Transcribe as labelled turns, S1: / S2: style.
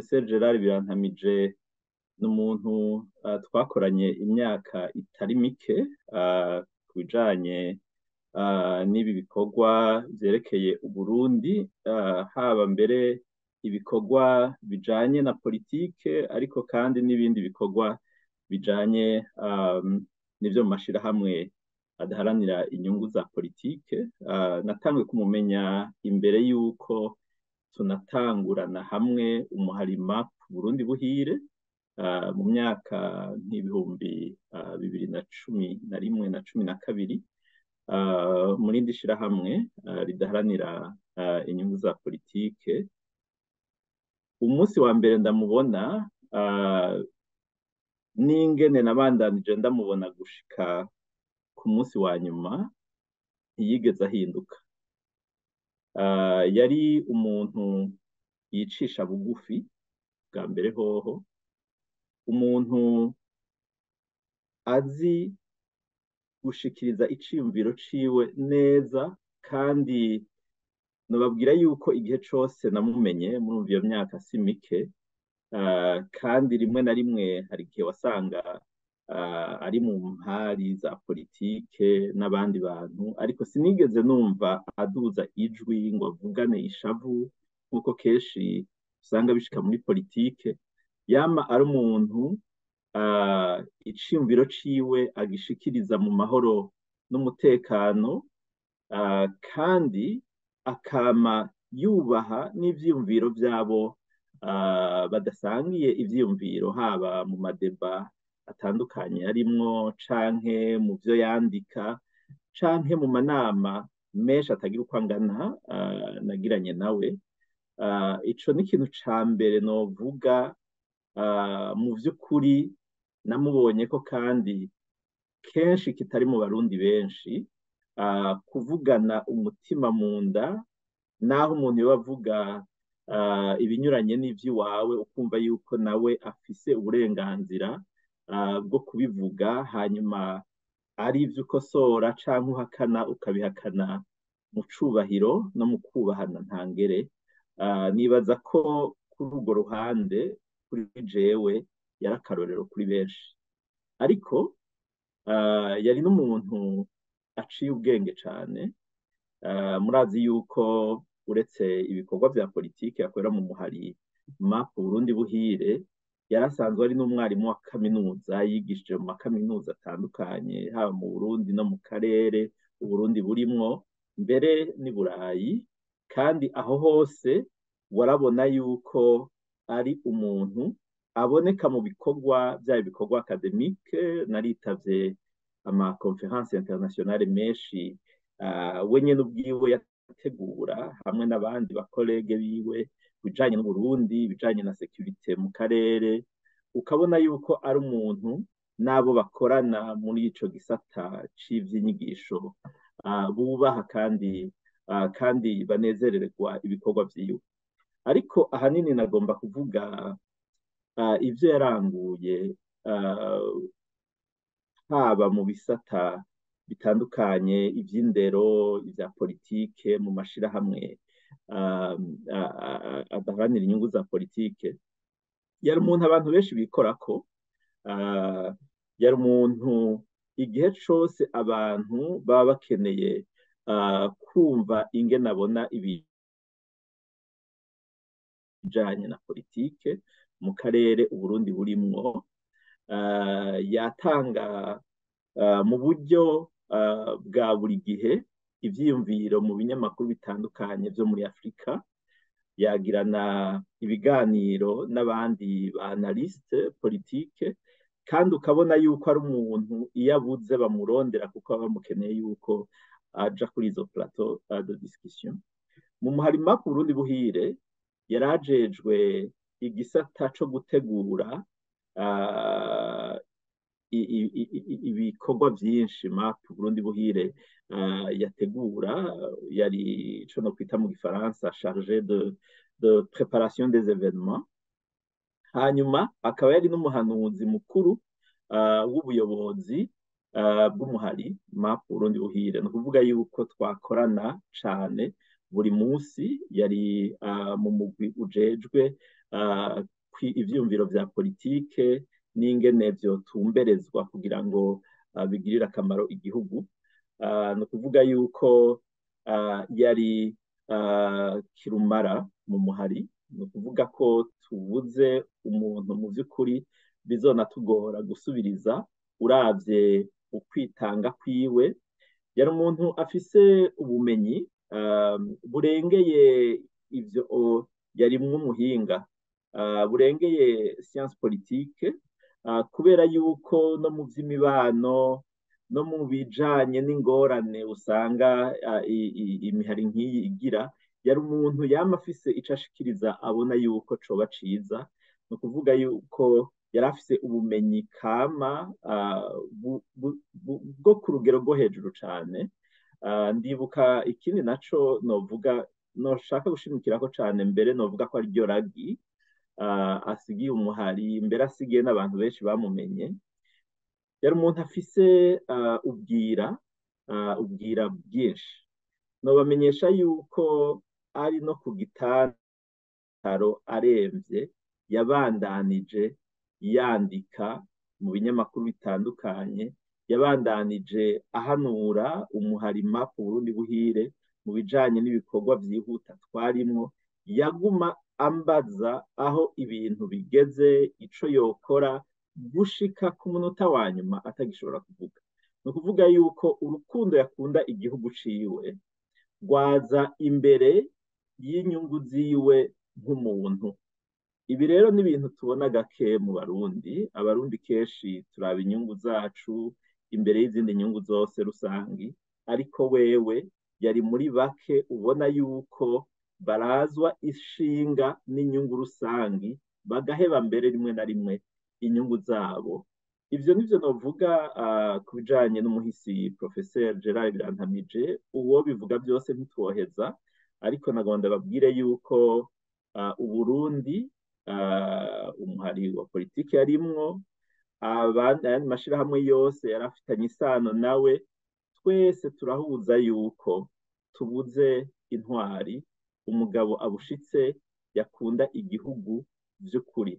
S1: Professeur Gerard Birantamije ni umuntu twakoranye imyaka itari mike ku bijanye n'ibi bikorwa vyerekeye Uburundi, haba mbere ibikorwa bijanye na politike, ariko kandi n'ibindi bikorwa bijanye n'ivyo mu mashirahamwe adaharanira inyungu za politike. Natanguye kumumenya imbere yuko tunatangurana hamwe umuhari MAP Burundi Buhire, mu myaka nk'ibihumbi 2011 na 12, mu rindi shirahamwe ridaharanira inyungu za politike. Umunsi wa mbere ndamubona, n'ingene nabandanije ndamubona gushika ku munsi wa nyuma, ntiyigeze ahinduka. Yari umuntu yicisha bugufi bwa mbere hoho, umuntu azi gushikiriza iciyumviro ciwe neza, kandi nobabwira yuko igihe cose namumenye, murumva iyo myaka si mike, kandi rimwe na rimwe hari igihe wasanga ari mu mpari za politike n'abandi bantu, ariko sinigeze numva aduza ijwi ngo avugane ishavu nk'uko kenshi usanga bishika muri politike. Yama ari umuntu iciyumviro ciwe agishikiriza mu mahoro n'umutekano, kandi akama yubaha n'ivyiyumviro vyabo badasangiye ivyiyumviro, haba mu ma débats atandukanye arimwo, canke mu vyo yandika, canke mu manama menshi atagira uko angana nagiranye nawe. Ico ni ikintu ca mbere novuga mu vy'ukuri namubonye ko, kandi kenshi kitari mu Barundi benshi, kuvugana umutima mu nda, naho umuntu yoba avuga ibinyuranye n'ivy'iwawe, ukumva yuko nawe afise uburenganzira bwo kubivuga, hanyuma ari ivyo ukosora canke uhakana, ukabihakana mu cubahiro no mu kubahana ntangere. Nibaza ko kuri urwo ruhande, kuri jewe, yari akarorero kuri benshi. Ariko yari n'umuntu aciye ubwenge cane. Murazi yuko uretse ibikorwa vya politike yakorera mu muhari MAP Burundi Buhire, yarasanzwe ari n'umwarimu wa kaminuza, yigishije mu makaminuza atandukanye, haba mu Burundi no mu karere Uburundi burimwo, mbere n'i Burayi. Kandi aho hose warabona yuko ari umuntu aboneka mu bikorwa, byaba ibikorwa académiques. Naritavye ama conférences internationales menshi we nyene ubwiwe yategura hamwe n'abandi ba collègues biwe, bijanye n'Uburundi, bijanye na sécurité mu karere, ukabona yuko ari umuntu n'abo bakorana muri ico gisata c'ivy'inyigisho bubaha kandi banezerererwa ibikorwa vyiwe. Ariko ahanini nagomba kuvuga ivyo yaranguye, haba mu bisata bitandukanye, ivy'indero, ivya politike, mu mashirahamwe adaharanira inyungu za politike. Yari umuntu abantu benshi bikorako, yari umuntu igihe cose abantu baba bakeneye kumva ingene abona ibijanye na politike mu karere Uburundi burimwo, yatanga mu buryo bwa buri gihe ivyiyumviro mu binyamakuru bitandukanye vyo muri Afrika, yagirana ibiganiro n'abandi ba analystes politiques, kandi ukabona yuko ari umuntu iyo abuze bamurondera, kuko baba bamukeneye yuko aja kuri izo plateaux de discussion. Mu muhari MAP Burundi Buhire yarajejwe igisata co gutegura ibikorwa vyinshi MAP Burundi Buhire yategura. Yari ico no kwita mu gifaransa chargé de préparation des événements. Hanyuma akaba yari n'umuhanuzi mukuru w'ubuyobozi bw'umuhari MAP Burundi Buhire. Ni ukuvuga yuko twakorana cane buri munsi. Yari mu mugwi ujejwe Ivyiyumviro vya politike n'ingene vyotumberezwa kugira ngo bigirire akamaro igihugu. Ni ukuvuga yuko yari kirumara mu muhari. Ni ukuvuga ko tubuze umuntu mu vy'ukuri bizonatugora gusubiriza, uravye ukwitanga kwiwe. Yari umuntu afise ubumenyi burengeye ivyo, yarimwo umuhinga burengeye science politique, kubera yuko no mu vy'imibano no mu bijanye n'ingorane usanga imihari nk'iyi igira, yari umuntu yama afise ico ashikiriza abona yuko coba ciza. Ni ukuvuga yuko yari afise ubumenyi kama bwo ku rugero rwo hejuru cane. Ndibuka ikindi naco novuga, noshaka gushimikirako cane mbere, novuga ko ariryo ragi asigiye umuhari, mbere asigiye n'abantu benshi bamumenye. Yari umuntu afise ubwira bwinshi. Nobamenyesha yuko ari no ku gitandaro aremvye, yabandanije yandika mu binyamakuru bitandukanye, yabandanije ahanura umuhari MAP Burundi Buhire mu bijanye n'ibikorwa vyihuta twarimwo. Yaguma ambaza aho ibintu bigeze, ico yokora, gushika ku munota wa nyuma atagishobora kuvuga. Ni ukuvuga yuko urukundo yakunda igihugu ciwe rwaza imbere y'inyungu ziwe nk'umuntu. Ibi rero ni ibintu tubona gake mu Barundi. Abarundi kenshi turaba inyungu zacu imbere y'izindi nyungu zose rusangi, ariko wewe yari muri bake ubona yuko barazwa ishinga n'inyungu rusangi, bagaheba mbere rimwe na rimwe inyungu zabo. Ivyo nivyo novuga ku bijanye n'umuhisi Professeur Gerard Birantamije. Uwo bivuga byose ntitwoheza, ariko nagomba ndababwire yuko Uburundi, umuhari wa politiki yarimwo, abandi, ayandi mashirahamwe yose yari afitanye isano nawe, twese turahuza yuko tubuze intwari, umugabo abushitse yakunda igihugu vy'ukuri.